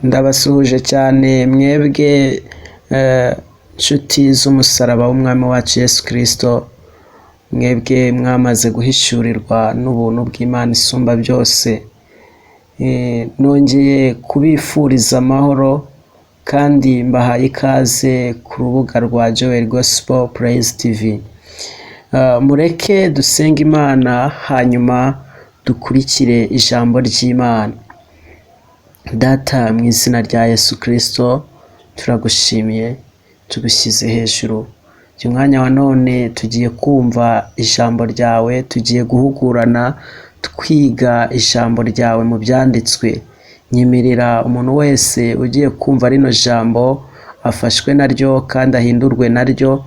Ndabasuhuje cyane mwebwe nshuti z'umusaraba w'umwami wacu Yesu Kristo, mwebwe mwamaze guhishurirwa n'ubuntu bw'Imana isumba byose. Nongeye kubifuriza amahoro kandi mbahaye ikaze ku rubuga rwa Joel Gospel Praise TV. Mureke dusenge Imana, hanyuma dukurikire ijambo ry'Imana. Data, mu izina rya Yesu Kristo, turagushimiye, tugushyize hejuru. Uyu mwanya wa none tugiye kumva ijambo ryawe, tugiye guhugurana twiga ijambo ryawe mu byanditswe. Nyemerera umuntu wese ugiye kumva rino jambo afashwe naryo kandi ahindurwe naryo,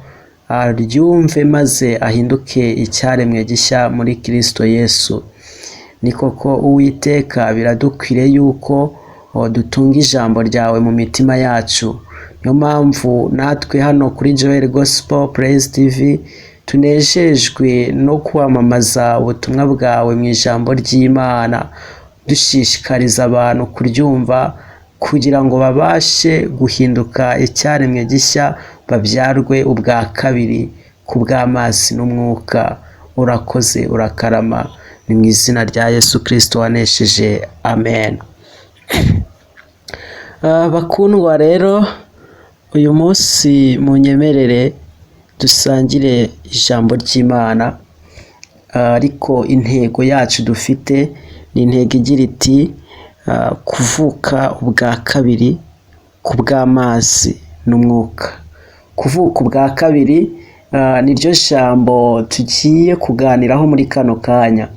aryumve maze ahinduke icyaremwe gishya muri Kristo Yesu. Ni koko Uwiteka, biradukwiriye yuko dutunga ijambo ryawe mu mitima yacu. Niyo mpamvu natwe hano kuri Joel Gospel Praise TV tunejejwe no kwamamaza ubutumwa bwawe mu ijambo ry'Imana, dushishikariza abantu kuryumva kugira ngo babashe guhinduka icyaremwe gishya, babyarwe ubwa kabiri ku bw'amazi n'umwuka. Urakoze, urakarama. Ni mu izina rya Yesu Kristo wanesheje, amen. Bakundwa rero, uyu munsi munyemerere dusangire ijambo ry'Imana, ariko intego yacu dufite ni intego igira iti: "Kuvuka ubwa kabiri ku bw'amazi n'umwuka." Kuvuka ubwa kabiri niryo jambo tugiye kuganiraho muri kano kanya.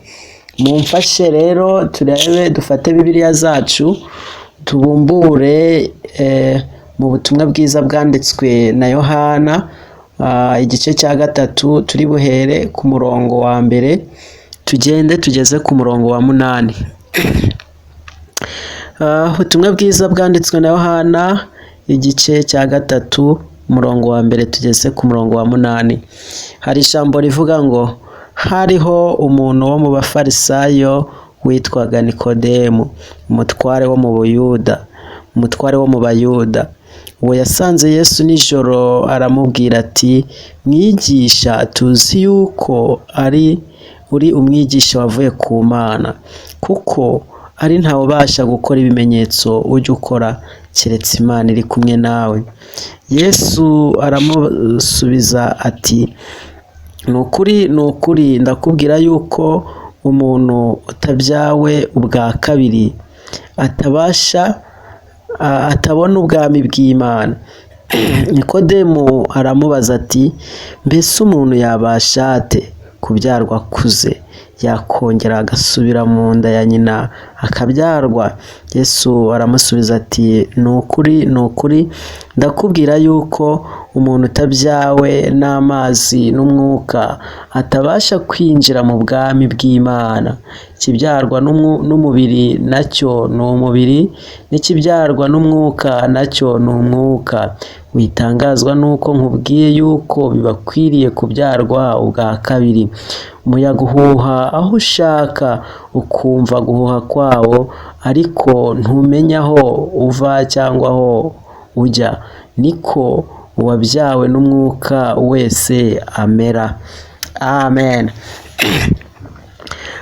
Mumfashe rero turebe, dufate Bibiliya zacu, tubumbure mu butumwa bwiza bwanditswe na Yohana, igice cya 3. Turi buhere ku murongo wa 1, tugende tugeze ku murongo wa 8. Ubutumwa bwiza bwanditswe na Yohana, igice cya 3, umurongo wa 1 tugeze ku murongo wa 8. Hari ijambo rivuga ngo: "Hariho umuntu wo mu Bafarisayo witwaga Nikodemu, umutware wo mu Buyuda, umutware wo mu Bayuda. Uwo yasanze Yesu nijoro, aramubwira ati: 'Mwigisha, tuzi yuko ari uri umwigisha wavuye ku Mana, kuko ari ntawe ubasha gukora ibimenyetso ujya ukora keretse Imana iri kumwe nawe.' Yesu aramusubiza ati: 'Ni ukuri, ni ukuri, ndakubwira yuko umuntu utabyawe ubwa kabiri atabasha atabona ubwami bw'Imana.' Nikodemu aramubaza ati: 'Mbese umuntu yabasha ate kubyarwa akuze? Yakongera agasubira mu nda ya nyina akabyarwa?' Yesu aramusubiza ati: 'Ni ukuri, ni ukuri, ndakubwira yuko umuntu utabyawe n'amazi n'umwuka atabasha kwinjira mu bwami bw'Imana. Ikibyarwa n'umubiri nacyo ni umubiri, n'ikibyarwa n'umwuka nacyo ni umwuka. Witangazwa n'uko nkubwiye yuko bibakwiriye kubyarwa ubwa kabiri. Umuyaga uhuha aho ushaka, ukumva guhuha kwawo, ariko ntumenya aho uva cyangwa aho ujya. Niko uwabyawe n'umwuka wese amera.'" Amen.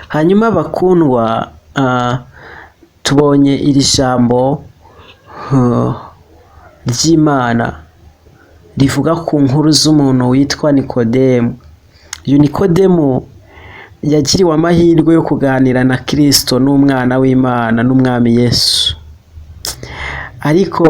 Hanyuma bakundwa, tubonye iri jambo ry'Imana rivuga ku nkuru z'umuntu witwa Nikodemu. Uyu Nikodemu yagiriwe amahirwe yo kuganira na Kirisito n'umwana w'Imana n'umwami Yesu, ariko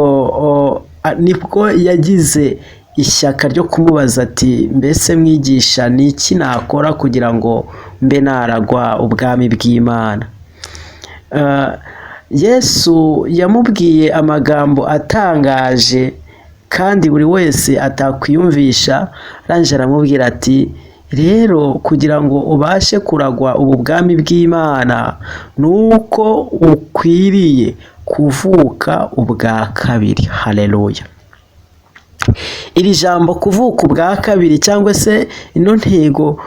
nibwo yagize ishyaka ryo kumubaza ati: "Mbese mwigisha, ni iki nakora kugira ngo mbe naragwa ubwami bw'Imana?" Yesu yamubwiye amagambo atangaje kandi buri wese atakwiyumvisha. Arangije aramubwira ati: "Rero kugira ngo ubashe kuragwa ubu bwami bw'Imana ni uko ukwiriye kuvuka ubwa kabiri." Haleluya! Iri jambo kuvuka ubwa kabiri cyangwa se ino ntego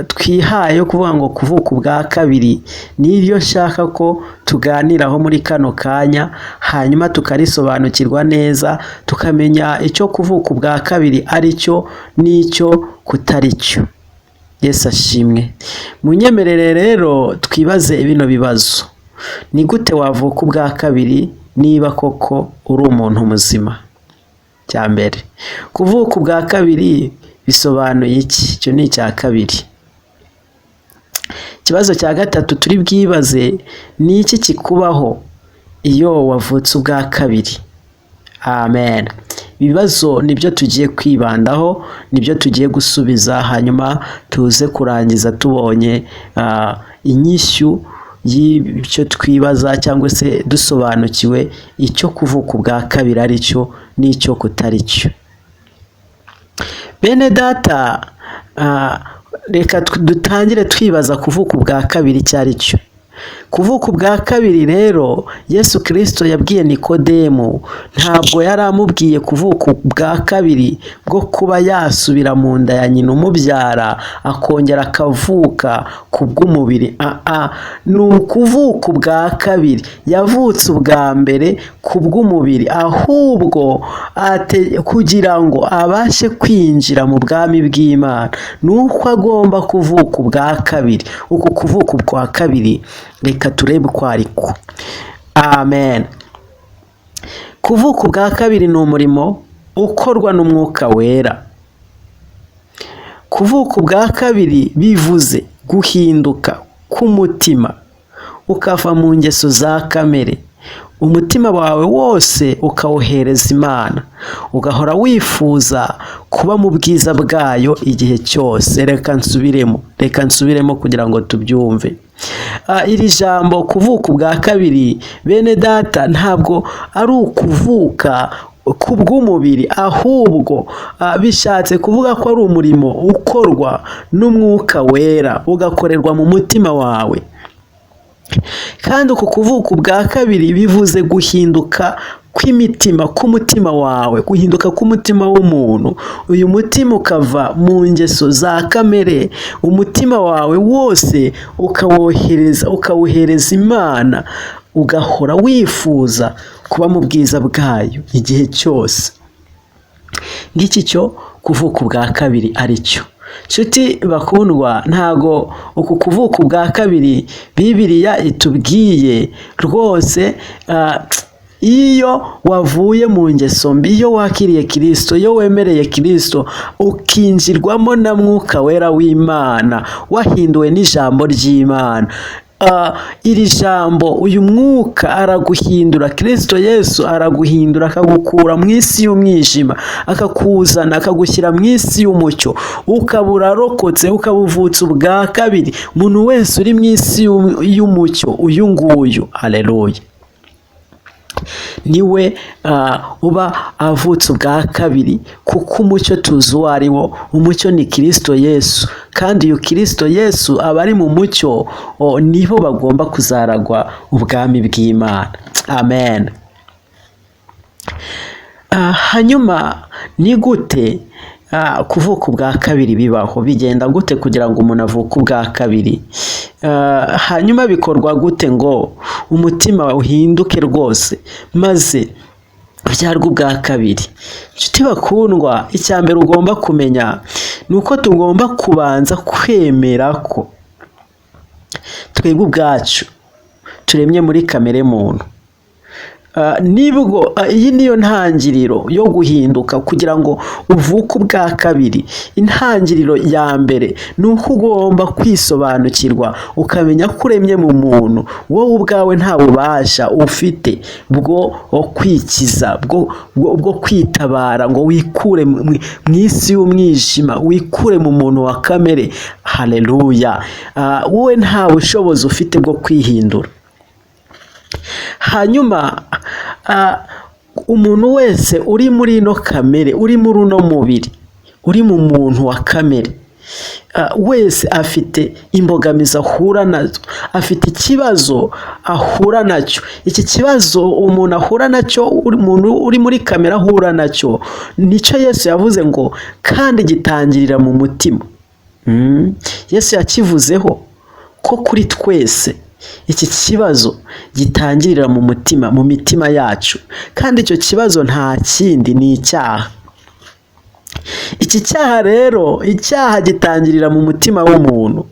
twihaye yo kuvuga ngo kuvuka ubwa kabiri, niryo nshaka ko tuganiraho muri kano kanya, hanyuma tukarisobanukirwa neza, tukamenya icyo kuvuka ubwa kabiri ari cyo n'icyo kutari cyo. Yesu ashimwe. Munyemerere rero twibaze bino bibazo: ni gute wavuka ubwa kabiri niba koko uri umuntu muzima? Cya mbere, kuvuka ubwa kabiri bisobanuye iki? Icyo ni icya kabiri. Ikibazo cya gatatu turi bwibaze: ni iki kikubaho iyo wavutse ubwa kabiri? Amen. Ibibazo nibyo tugiye kwibandaho, nibyo tugiye gusubiza, hanyuma tuze kurangiza tubonye inyishyu y'icyo twibaza cyangwa se dusobanukiwe icyo kuvuka ubwa kabiri ari cyo n'icyo kutari cyo. Bene data, reka dutangire twibaza kuvuka ubwa kabiri icyo ari cyo. Kuvuka ubwa kabiri rero, Yesu Kirisito yabwiye Nikodemu, ntabwo yari amubwiye kuvuka ubwa kabiri bwo kuba yasubira mu nda ya nyina umubyara akongera akavuka ku bw'umubiri. Ni ukuvuka ubwa kabiri. Yavutse ubwa mbere ku bw'umubiri, ahubwo kugira ngo abashe kwinjira mu bwami bw'Imana ni uko agomba kuvuka ubwa kabiri. Uku kuvuka ubwa kabiri reka turebe uko ariko. Amen. Kuvuka ubwa kabiri ni umurimo ukorwa n'Umwuka Wera. Kuvuka ubwa kabiri bivuze guhinduka k'umutima, ukava mu ngeso za kamere, umutima wawe wose ukawuhereza Imana, ugahora wifuza kuba mu bwiza bwayo igihe cyose. Reka nsubiremo kugira ngo tubyumve. Iri jambo kuvuka ubwa kabiri, bene data, ntabwo ari ukuvuka ku bw'umubiri, ahubwo bishatse kuvuga ko ari umurimo ukorwa n'Umwuka Wera, ugakorerwa mu mutima wawe. Kandi uku kuvuka ubwa kabiri bivuze guhinduka kw'imitima, k'umutima wawe, guhinduka k'umutima w'umuntu. Uyu mutima ukava mu ngeso za kamere, umutima wawe wose ukawuhereza Imana, ugahora wifuza kuba mu bwiza bwayo igihe cyose. Ngiki cyo kuvuka ubwa kabiri ari cyo. Nshuti bakundwa, ntago uku kuvuka ubwa kabiri Bibiliya itubwiye rwose. Iyo wavuye mu ngeso mbi, iyo wakiriye Kirisito, iyo wemereye Kirisito, ukinjirwamo na Mwuka Wera w'Imana, wahinduwe n'ijambo ry'Imana, iri jambo, uyu mwuka araguhindura. Kirisito Yesu araguhindura, akagukura mu isi y'umwijima, akakuzana akagushyira mu isi y'umucyo, ukaba urarokotse, ukaba uvutse ubwa kabiri. Umuntu wese uri mu isi y'umucyo, uyu nguyu, haleluya, niwe uba avutse ubwa kabiri, kuko umucyo tuzi uwo ari wo. Umucyo ni Kirisito Yesu, kandi uyu Kirisito Yesu, abari mu mucyo nibo bagomba kuzaragwa ubwami bw'Imana. Amen. Hanyuma ni gute kuvuka ubwa kabiri bibaho? Bigenda gute kugira ngo umuntu avuke ubwa kabiri? Hanyuma bikorwa gute ngo umutima uhinduke rwose maze ubyarwe ubwa kabiri? Inshuti bakundwa, icya mbere ugomba kumenya ni uko tugomba kubanza kwemera ko twebwe ubwacu turemye muri kamere muntu. Nibwo iyi niyo ntangiriro yo guhinduka kugira ngo uvuke ubwa kabiri. Intangiriro ya mbere ni uko ugomba kwisobanukirwa, ukamenya ko uremye mu muntu. Wowe ubwawe nta bubasha ufite bwo kwikiza, bwo kwitabara ngo wikure mu isi y'umwijima, wikure mu muntu wa kamere. Haleluya! Wowe nta bushobozi ufite bwo kwihindura. Hanyuma umuntu wese uri muri ino kamere, uri muri uno mubiri, uri mu muntu wa kamere. Wese afite imbogamizi ahura nazo, afite ikibazo ahura nacyo. Iki kibazo umuntu ahura nacyo, umuntu uri muri kamera ahura nacyo, nicyo Yesu yavuze ngo kandi gitangirira mu mutima. Yesu yakivuzeho ko kuri twese iki kibazo gitangirira mu mutima, mu mitima yacu, kandi icyo kibazo nta kindi, ni icyaha. Iki cyaha rero, icyaha gitangirira mu mutima w'umuntu.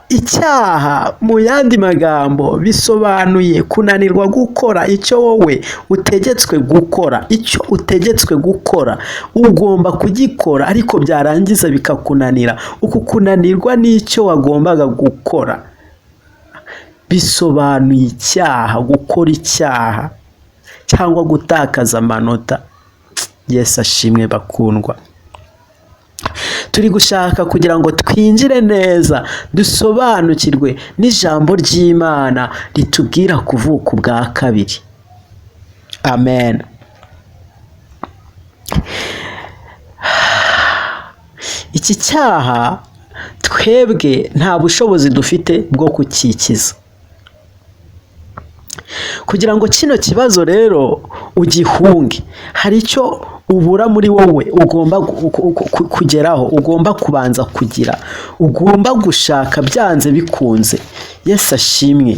Icyaha mu yandi magambo bisobanuye kunanirwa gukora icyo wowe utegetswe gukora. Icyo utegetswe gukora ugomba kugikora, ariko byarangiza bikakunanira. Uku kunanirwa n'icyo wagombaga gukora bisobanuye icyaha, gukora icyaha cyangwa gutakaza amanota. Yesu ashimwe bakundwa. Turi gushaka kugira ngo twinjire neza, dusobanukirwe n'ijambo ry'Imana ritubwira kuvuka ubwa kabiri. Amen. Iki cyaha twebwe nta bushobozi dufite bwo kukikiza. Kugira ngo kino kibazo rero ugihunge, hari icyo ubura muri wowe ugomba kugeraho, ugomba kubanza kugira, ugomba gushaka byanze bikunze. Yesu ashimwe.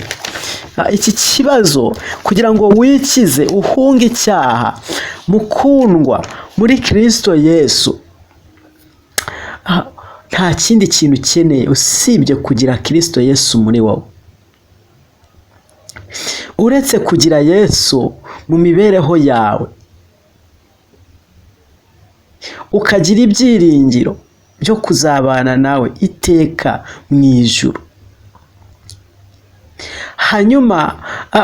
Iki kibazo kugira ngo wikize uhunge icyaha, mukundwa muri Kristo Yesu, nta kindi kintu ukeneye usibye kugira Kristo Yesu muri wowe. Uretse kugira Yesu mu mibereho yawe, ukagira ibyiringiro byo kuzabana nawe iteka mu ijuru. Hanyuma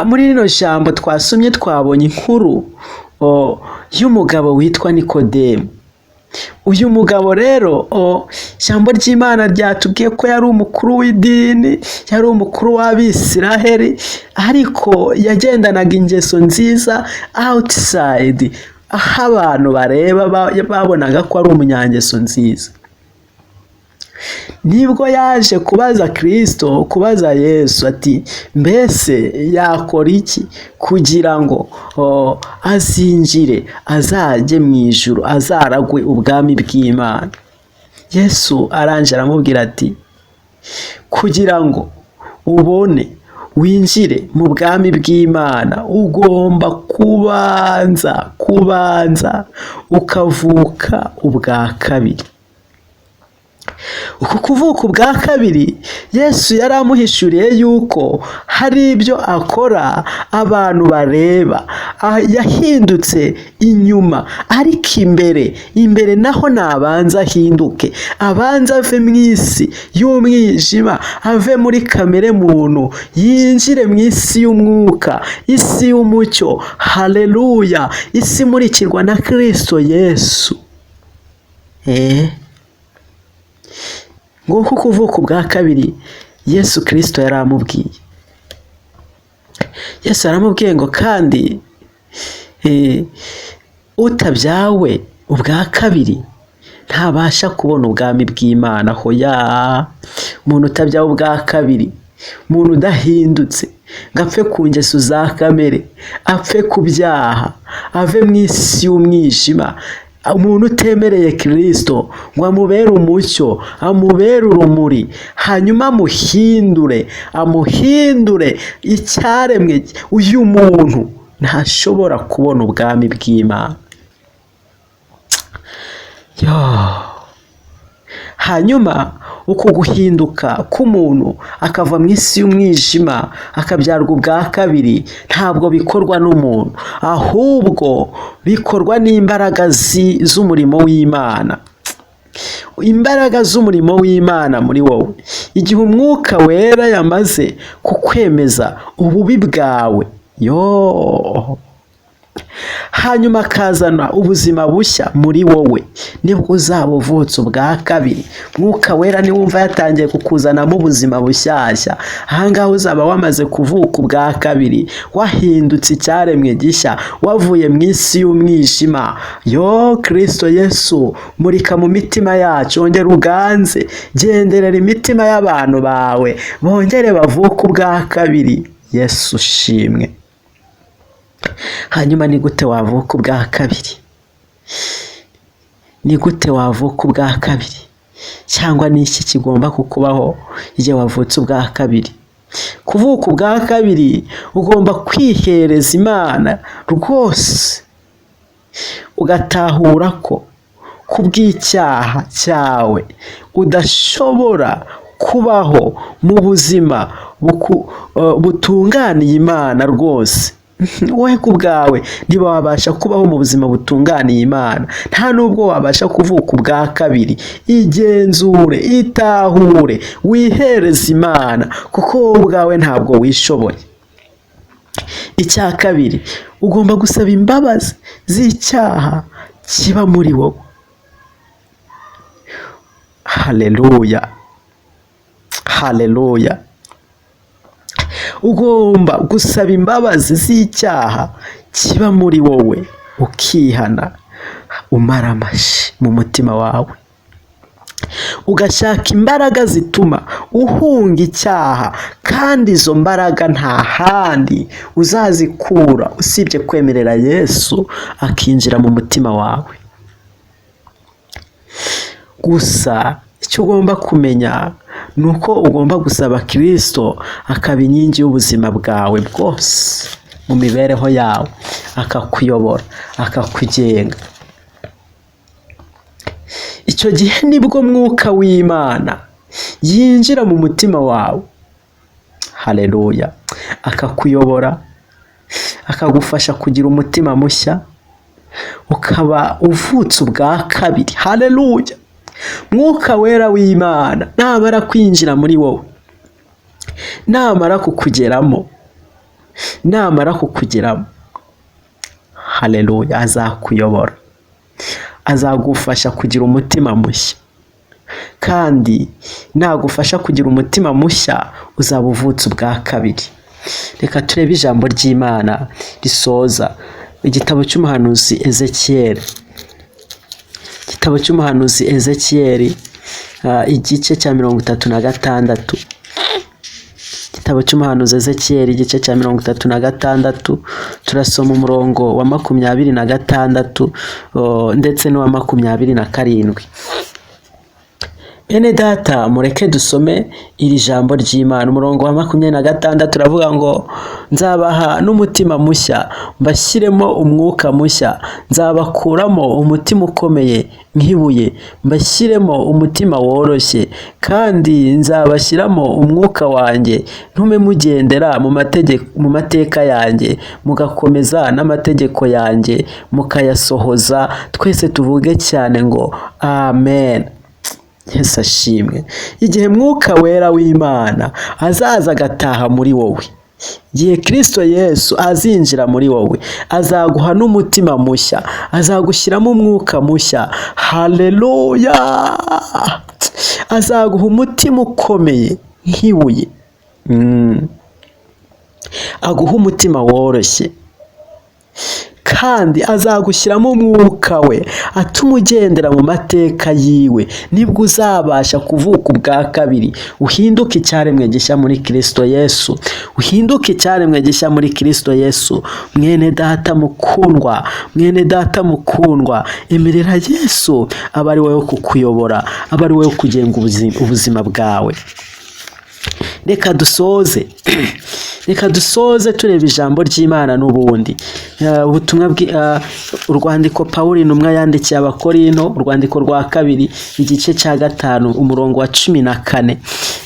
muri rino jambo twasomye twabonye inkuru y'umugabo witwa Nikodemu. Uyu mugabo rero, ijambo ry'Imana ryatubwiye ko yari umukuru w'idini, yari umukuru w'Abisiraheli, ariko yagendanaga ingeso nziza outside, aho abantu bareba babonaga ko ari umunyangeso nziza. Nibwo yaje kubaza Kristo, kubaza Yesu ati mbese yakora iki kugira ngo azinjire, azajye mu ijuru, azaragwe ubwami bw'Imana. Yesu arangije aramubwira ati kugira ngo ubone winjire mu bwami bw'Imana ugomba kubanza ukavuka ubwa kabiri. Uku kuvuka ubwa kabiri, Yesu yari amuhishuriye yuko hari ibyo akora abantu bareba. Yahindutse inyuma, ariko imbere naho nabanza ahinduke, abanza ave mu isi y'umwijima, ave muri kamere muntu, yinjire mu isi y'umwuka, isi y'umucyo. Haleluya! Isi imurikirwa na Kristo Yesu. Nguko kuvuka ubwa kabiri Yesu Kristo yari amubwiye. Yesu yaramubwiye ngo kandi utabyawe ubwa kabiri ntabasha kubona ubwami bw'Imana. Hoya, umuntu utabyawe ubwa kabiri, umuntu udahindutse ngo apfe ku ngeso za kamere, apfe ku byaha, ave mu isi y'umwijima, umuntu utemereye Kristo ngo amubere umucyo, amubere urumuri, hanyuma amuhindure icyaremwe, uyu muntu ntashobora kubona ubwami bw'Imana. Hanyuma uku guhinduka k'umuntu akava mu isi y'umwijima akabyarwa ubwa kabiri, ntabwo bikorwa n'umuntu, ahubwo bikorwa n'imbaraga z'umurimo w'Imana. Imbaraga z'umurimo w'Imana muri wowe. Igihe umwuka wera yamaze kukwemeza ububi bwawe, hanyuma akazana ubuzima bushya muri wowe, nibwo uzaba uvutse ubwa kabiri. Mwuka Wera niwumva yatangiye kukuzanamo ubuzima bushyashya, ahangaha uzaba wamaze kuvuka ubwa kabiri, wahindutse icyaremwe gishya, wavuye mu isi y'umwijima. Yo Kristo Yesu, murika mu mitima yacu, wongere uganze, genderera imitima y'abantu bawe, bongere bavuke ubwa kabiri. Yesu ushimwe. Hanyuma ni gute wavuka ubwa kabiri? Ni gute wavuka ubwa kabiri? Cyangwa ni iki kigomba kukubaho igihe wavutse ubwa kabiri? Kuvuka ubwa kabiri ugomba kwihereza Imana rwose, ugatahura ko kubw'icyaha cyawe udashobora kubaho mu buzima butunganiye Imana rwose. Wowe ku bwawe ntiwabasha kubaho mu buzima butunganiye Imana, nta nubwo wabasha kuvuka ubwa kabiri. Igenzure, itahure, wihereze Imana, kuko wowe ubwawe ntabwo wishoboye. Icya kabiri, ugomba gusaba imbabazi z'icyaha kiba muri wowe. Haleluya, haleluya. Ugomba gusaba imbabazi z'icyaha kiba muri wowe, ukihana umara amashi mu mutima wawe, ugashaka imbaraga zituma uhunga icyaha, kandi izo mbaraga nta handi uzazikura usibye kwemerera Yesu akinjira mu mutima wawe. Gusa icyo ugomba kumenya ni uko ugomba gusaba Kristo akaba inkingi y'ubuzima bwawe bwose mu mibereho yawe, akakuyobora, akakugenga. Icyo gihe nibwo Mwuka w'Imana yinjira mu mutima wawe, haleluya, akakuyobora, akagufasha kugira umutima mushya, ukaba uvutse ubwa kabiri. Haleluya. Mwuka Wera w'Imana namara kwinjira muri wowe, namara kukugeramo, namara kukugeramo, haleluya, azakuyobora, azagufasha kugira umutima mushya, kandi nagufasha kugira umutima mushya uzaba uvutse ubwa kabiri. Reka turebe ijambo ry'Imana risoza igitabo cy'umuhanuzi Ezekiyeli. Igitabo cy'umuhanuzi Ezekiyeli, igice cya 36. Igitabo cy'umuhanuzi Ezekiyeli, igice cya 36, turasoma umurongo wa 26 ndetse n'uwa 27. Bene data, mureke dusome iri jambo ry'Imana. Umurongo wa 26 uravuga ngo: nzabaha n'umutima mushya, mbashyiremo umwuka mushya, nzabakuramo umutima ukomeye nk'ibuye, mbashyiremo umutima woroshye, kandi nzabashyiramo umwuka wanjye, ntume mugendera mu mateka yanjye, mugakomeza n'amategeko yanjye, mukayasohoza. Twese tuvuge cyane ngo amen. Yesu ashimwe. Igihe Mwuka Wera w'Imana azaza agataha muri wowe, igihe Kristo Yesu azinjira muri wowe, azaguha n'umutima mushya, azagushyiramo umwuka mushya. Haleluya. Azaguha umutima ukomeye nk'ibuye, aguha umutima woroshye, kandi azagushyiramo umwuka we atuma ugendera mu mateka yiwe. Nibwo uzabasha kuvuka ubwa kabiri, uhinduke icyaremwe gishya muri Kristo Yesu, uhinduke icyaremwe gishya muri Kristo Yesu. Mwene data mukundwa, mwene data mukundwa, emerera Yesu aba ari wowe kukuyobora, aba ari wowe kugenga ubuzima bwawe. Reka dusoze, reka dusoze tureba ijambo ry'Imana n'ubundi. Ubutumwa urwandiko Pawulo intumwa yandikiye Abakorinto, urwandiko rwa kabiri igice cya 5 umurongo wa 14.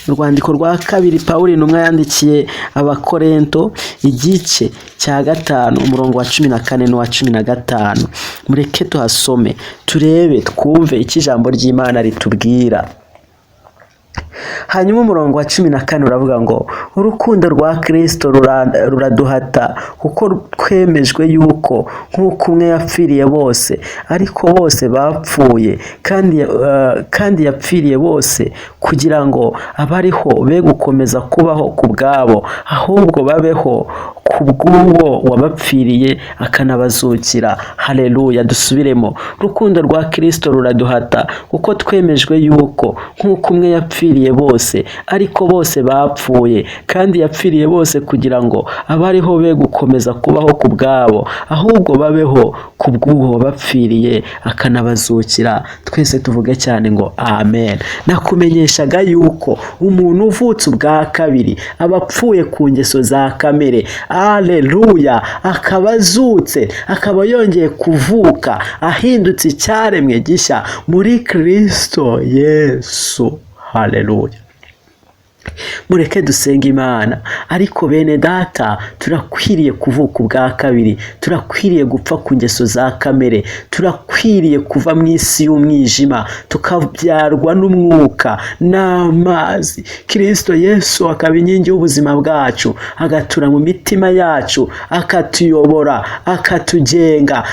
Urwandiko rwa kabiri Pawulo intumwa yandikiye Abakorinto igice cya 5 umurongo wa 14 n'uwa 15. Mureke tuhasome, turebe, twumve icyo ijambo ry'Imana ritubwira. Hanyuma umurongo wa 14 uravuga ngo urukundo rwa Kristo ruraduhata, kuko twemejwe yuko nk'uko umwe yapfiriye bose, ariko bose bapfuye, kandi yapfiriye bose kugira ngo abariho be gukomeza kubaho ku bwabo, ahubwo babeho ku bw'uwo wabapfiriye akanabazukira. Haleluya! Dusubiremo: urukundo rwa Kristo ruraduhata, kuko twemejwe yuko nk'uko umwe yapfiriye bose, ariko bose bapfuye, kandi yapfiriye bose kugira ngo abariho be gukomeza kubaho ku bwabo, ahubwo babeho ku bw'uwo wabapfiriye akanabazukira. Twese tuvuge cyane ngo amen. Nakumenyeshaga yuko umuntu uvutse ubwa kabiri aba apfuye ku ngeso za kamere. Aleluya! Akaba azutse, akaba yongeye kuvuka, ahindutse icyaremwe gishya muri Kristo Yesu. Haleluya! Mureke dusenge Imana. Ariko bene data, turakwiriye kuvuka ubwa kabiri, turakwiriye gupfa ku ngeso za kamere, turakwiriye kuva mu isi y'umwijima tukabyarwa n'umwuka n'amazi. Kristo Yesu akaba inkingi y'ubuzima bwacu, agatura mu mitima yacu, akatuyobora, akatugenga,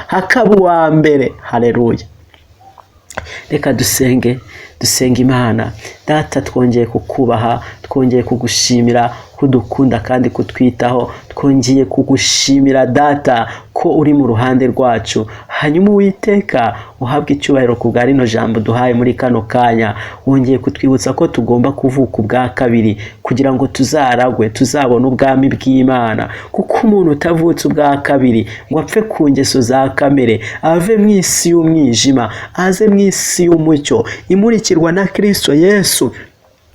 akaba uwa mbere. Haleluya! Reka dusenge, dusenge Imana. Data, twongeye kukubaha, twongeye kugushimira kudukunda kandi kutwitaho. Twongeye kugushimira, Data, ko uri mu ruhande rwacu. Hanyuma Uwiteka, uhabwe icyubahiro ku bwa rino jambo duhaye muri kano kanya. Wongeye kutwibutsa ko tugomba kuvuka ubwa kabiri kugira ngo tuzaragwe, tuzabone ubwami bw'Imana, kuko umuntu utavutse ubwa kabiri ngo apfe ku ngeso za kamere, ave mu isi y'umwijima aze mu isi y'umucyo imurikirwa na Kristo Yesu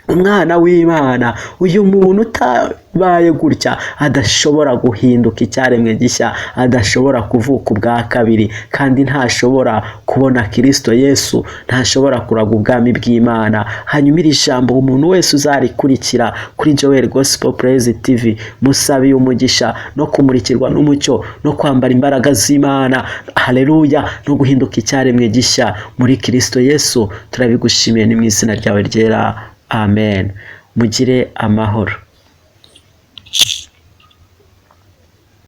umwana w'Imana, uyu muntu utabaye gutya adashobora guhinduka icyaremwe gishya, adashobora kuvuka ubwa kabiri, kandi ntashobora kubona Kristo Yesu, ntashobora kuraga ubwami bw'Imana. Hanyuma iri jambo, umuntu wese uzarikurikira kuri Joel Gospel Praise TV, musabiye umugisha no kumurikirwa n'umucyo no kwambara imbaraga z'Imana. Haleluya! No guhinduka icyaremwe gishya muri Kristo Yesu. Turabigushimiye, ni mu izina ryawe ryera, amen. Mugire amahoro.